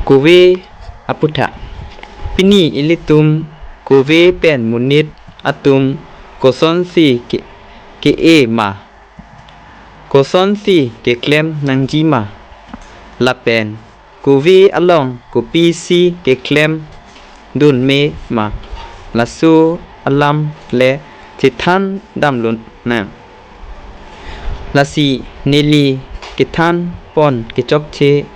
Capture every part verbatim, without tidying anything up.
Kove aputhak. Pini ilitum kove pen monit atum kosonsi ke, ke-e ma? Kosonsi keklem nangji ma? Lapen kove along kopisi keklem dunme ma? Laso alam le chethan damlonang. Lasi neli kethan pon kechokche,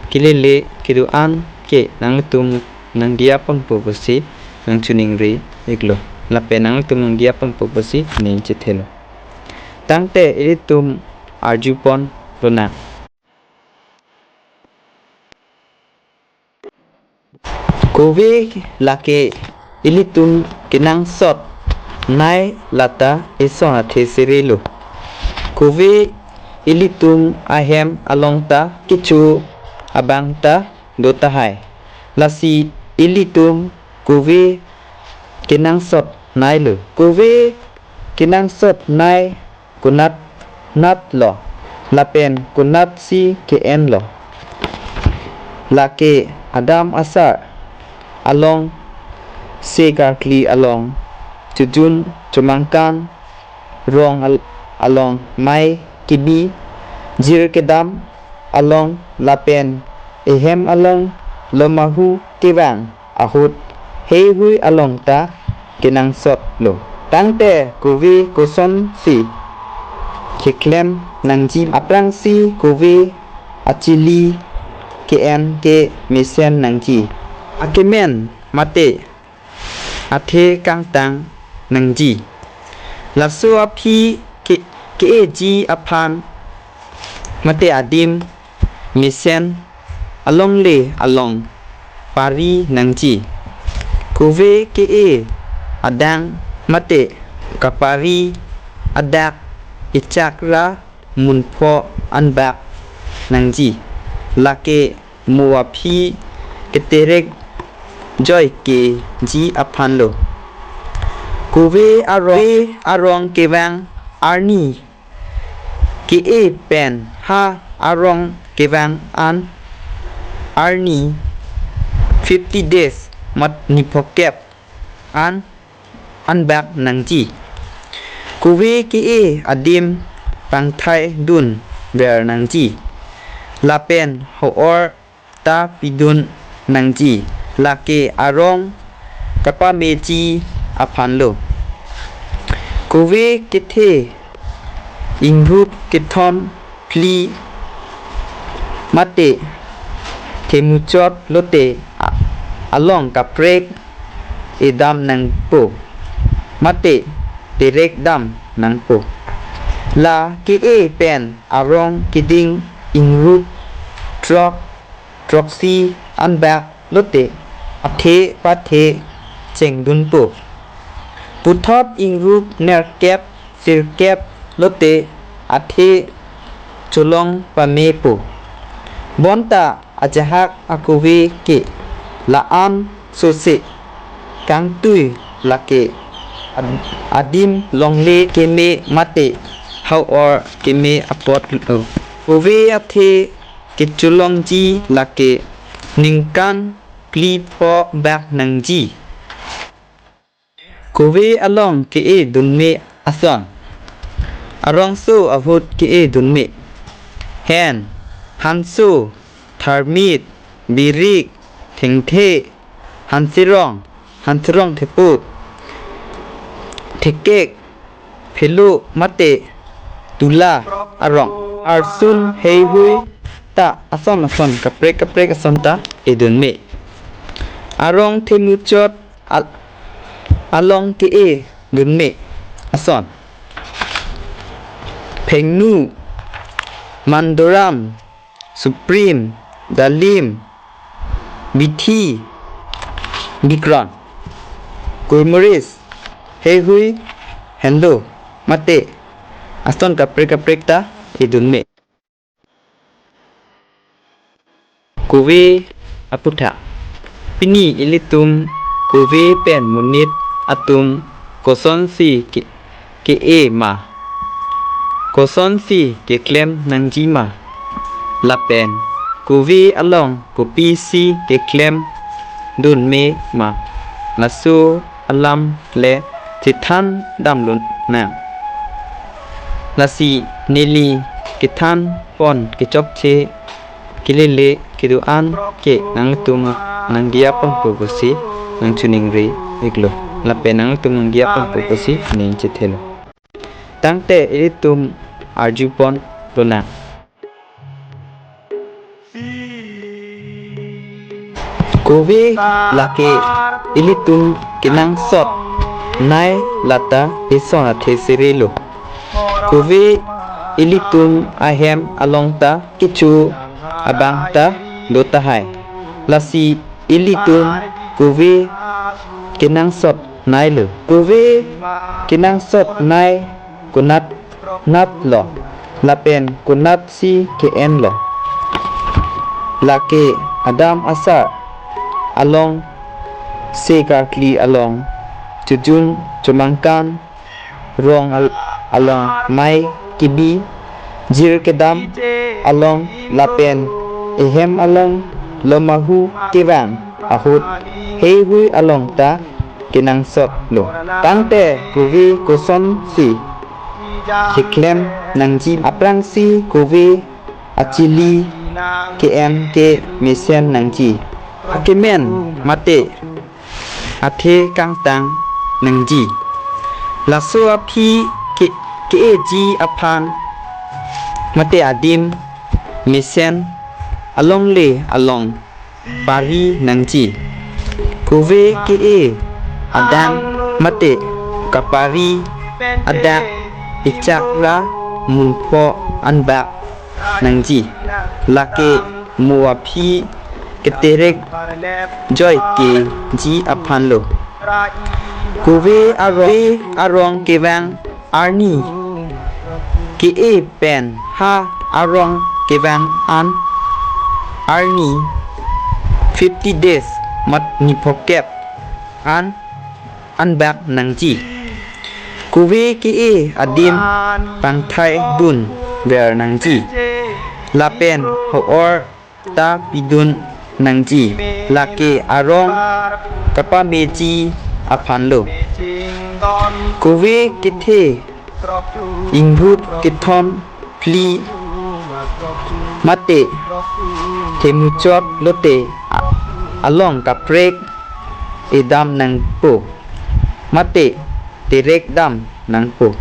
kelele kedo-an ke nanglitum nangdiya ponpo pusi nangchiningri iklo. Lapen nanglitum nangdiya ponpo pusi ning chethelo. Tangte ilitum arju ponlonang. Kove lake ilitum kenangsotnei lata ison athe sirilo. Kove ilitum ahem along ta kecho abang ta do tahai. Lasi ilitum kove kenangsotneilo. Kove kenangsotnei konat natlo, lapen konatsi ke-enlo? Lake adam asar along, se karkli along, chojun chomangkan rong al-, along, mei kebi, jir kedam along, lapen ehem along, lomahu kevang ahut heihui along ta kenangsotlo. Tangte kove kosonsi keklem nangji? Aphrangsi kove achili ke-en ke mesen nangji. Akemen mate athe kangtang nangji. Laso aphi ke, ke-eji aphan mate adim mesen alongle along pari nangji. Kove ke-e adang mate kapari adak echak ra munpho anbak nangji. Lake mo aphi keterek joikeji aphanlo. Kove arong, arong kevang arni ke-e pen ha arong kevang an arni fifty days mat niphokep an anbak nangji. Kove ke-e adim pangthai dunver nangji. Lapen ho-or ta pidun nangji. Lake arong kapameji aphanlo. Kove kethe ingrup kethom phli mate themuchot lote a-, along kaprek edam nangpo mate terek dam nangpo. La ke-e pen arong keding ingrup throk throksi anbak lote athe pathe chengdunpo. Puthot ingrup nerkep sirkep lote athe cholong pamepo. Bonta ajahak akove ke la-an sose kangtui lake ad-, adim longle keme mate ho-or keme apotlo. Kove athe kecholongji lake ningkan phli pho bak nangji. Kove along ke-e dunme ason. Arongso ahut ke-e dunme. Hen, hanso, tharmit, birik, thengthe, hansirong, hansirong thepo, thekek, phelo mate tula arong. Arsun heihui ta ason ason kaprek kaprek ason ta edunme. Arong themuchot al-, along ke-e dunme ason. Phengnu, mandoram, suprim, dalim, bithi, bikron, gulmoris, heihui, henlo mate ason kaprek kaprek ta edunme. Kove aputhak. Pini ilitum kove pen monit atum kosonsi ke, ke-e ma? Kosonsi keklem nangji ma? Lapen Kove along kopisi keklem dunme ma? Laso alam le chethan damlonang. Lasi neli kethan pon kechokche kelele kedo-an ke nanglitum nangdiya ponpo pusi nangchiningri-iklo. Lapen nanglitum nangdiya ponpo pusi ning chethelo. Tangte ilitum arju ponlonang. Kove lake ilitum kenangsot nai lata ison athe sirilo. Kove ilitum ahem along ta kecho abang ta do tahai. Lasi ilitum kove kenangsot nailo. Kove kenangsot nai konat natlo, lapen konatsi ke-enlo. Lake adam asar along, se karkli along, chojun chomangkan rong al-, along, mei kebi, jir kedam along, lapen ehem along, lomahu kevang ahut, heihui along ta kenangsotlo. Tangte kove kosonsi keklem nangji? Aphrangsi kove achili ke-en ke mesen nangji. Akemen mate athe kangtang nangji. Laso aphi ke, ke-eji aphan mate adim mesen alongle along pari nangji. Kove ke-e adak mate kapari adak ichak ra munpho anbak nangji. Lake mo aphi keterek joi keji aphanlo. Kove arong, arong kevang arni ke-e pen ha arong kevang an arni fifty days mat niphokep an anbak nangji. Kove ke-e adim pangthai dunver nangji. Lapen ho-or ta pidun nangji. Lake arong kapameji aphanlo. Kove kethe ingrup kethom phli mate themuchot lote a-, along kaprek edam nangpo mate terek dam nangpo.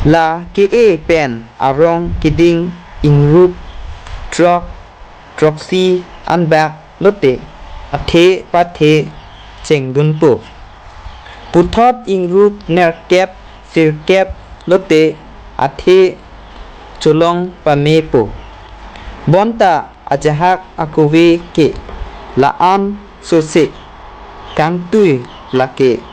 La ke-e pen arong keding ingrup throk throksi anbak lote athe pathe chengdunpo. Puthot ingrup nerkep sirkep lote athe cholong pamepo. Bonta ajahak akove ke la-an sose kangtui lake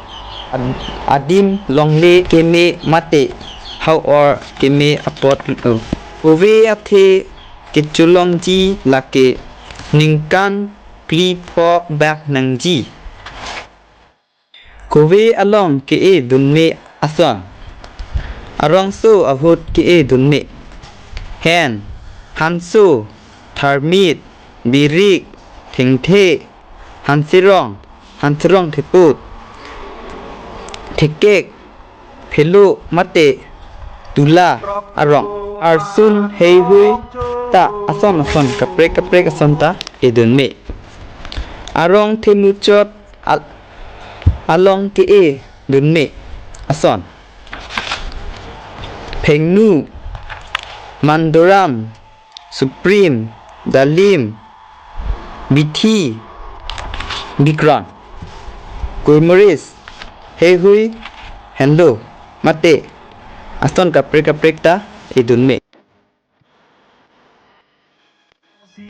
ad-, adim longle keme mate ho-or keme apotlo. Kove athe kecholongji lake ningkan phli pho bak nangji. Kove along ke-e dunme ason. Arongso ahut ke-e dunme. Hen, hanso, tharmit, birik, thengthe, hansirong, hansirong theput, thekek, phelo mate tula arong. Arsun heihui ta ason ason kaprek kaprek ason ta edunme. Arong themuchot al-, along ke-e dunme ason. Phengnu, mandoram, suprim, dalim, bithi, bikran, gulmoris, heihui, henlo, mate ason kaprek kaprek ta edunme.